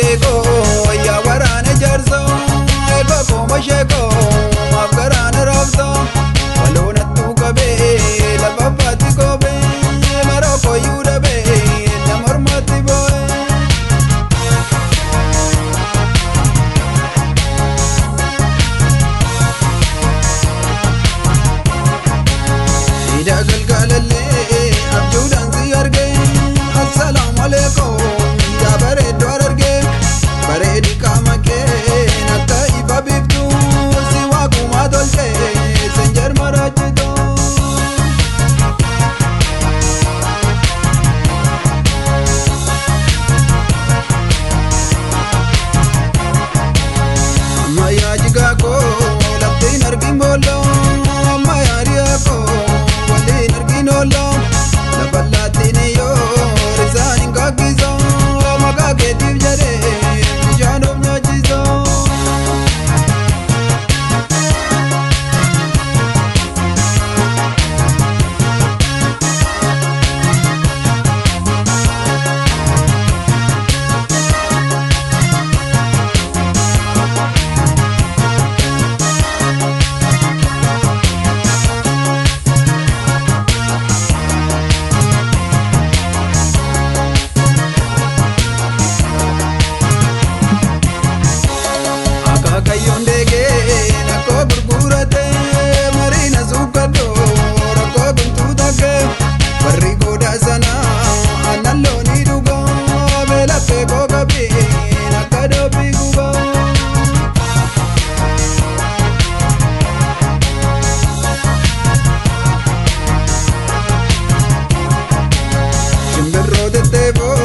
Sheekoo yaa waraana jaarsoo eegoo kooma sheekoo maaf garaana raabsoo waloonattuu qabee lafa baatti koobee maroo koyyuu dhabee nama ormaatti boo'ee. Ida galgalallee abjuudhaan si argee assalaamu alaikum yaa bareedduu argee bareedi qaama kee akka ifa biiftuu si waaqumaa tolchee senjer maraachituu. Ammayyaa jigaa koo laftiin argin boolloo ammayyaa riyaa koo waliin argin oolloo lafa laatiin yoo risaan hin kakkisoo maqaa keetiif jedhee bishaan of nyaachisoo. Akaakayyuun deegee rakkoo gurgurate mariina suukkadhoo rakkoo guntuu takkee warri goodaa sanaa aannan loonii dhugaa beelaffee koo qabiin akka dhoobbii gubaa. Shimbirroo tetteefoo